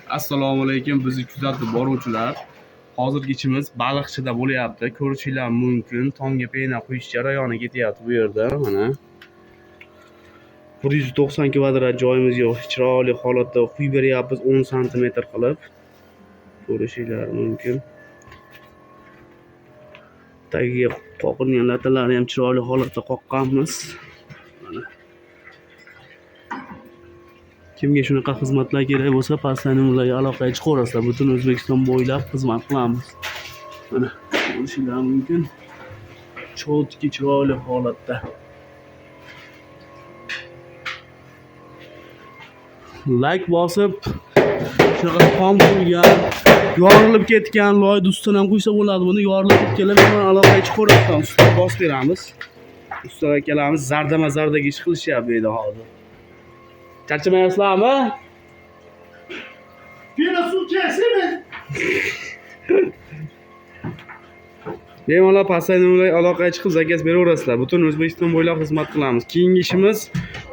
Assalomu alaykum, bizni kuzatib boruvchilar. Hozirgi ishimiz Baliqchida bo'lyapti. Ko'rishinglar mumkin. Tomga pena quyish jarayoni ketyapti bu yerda, mana. 190 kvadrat joyimizga chiroyli holatda quyib beryapmiz 10 santimetr qilib. Ko'rishinglar mumkin. Tagiga qoqilgan latalarni ham chiroyli holatda qoqqanmiz. Mana. Kimga shunaqa xizmatlar kerak bo'lsa, pastdan ularga aloqaga chiqaverasizlar. Butun O'zbekiston bo'ylab xizmat qilamiz. Mana ko'rishinglar mumkin. Chotki chiroyli holatda. Like bosib, shunaqa tom qo'ygan, yorilib ketgan loyni ustidan ham quysa bo'ladi. Buni yorilib ketganlar bilan aloqaga chiqaverasizlar. Ustidan bosib beramiz. Ustiga kelamiz, zardama zardaga ish qilishyapti bu yerda hozir. Charchamayapsizlarmi? Pena suv kelsimi? Bemalol pastdan aloqaga chiqib zakaz beraverasizlar. Butun O'zbekiston bo'ylab xizmat qilamiz. Keyingi ishimiz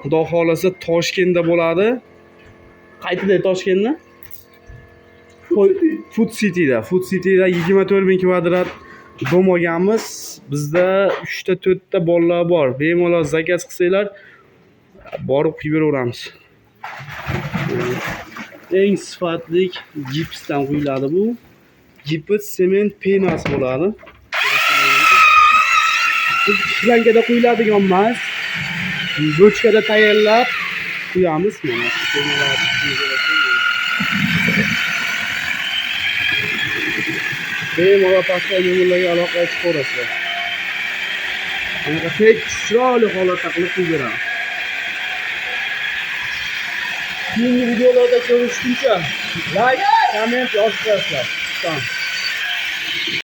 Xudo xolasa Toshkentda bo'ladi. Qayerda Toshkentda? Food City'da. Food City'da 24 ming kvadrat dom olganmiz. Bizda 3 ta 4 ta bolalar bor. Bemalol zakaz qilsanglar borib quyib beraveramiz. Eng sifatli gipsdan quyiladi bu. Gips sement penasi bo'ladi. Shlankada quyiladigan emas. Bochkada tayyorlab quyamiz mana shu penalarni. Bemalol pastdagi nomerlarga aloqaga chiqaverasizlar. Anaqa tekis chiroyli holatda qilib quyib beramiz. Keyingi videolarda ko'rishguncha like, komment yozib qo'yasizlar. Tamam.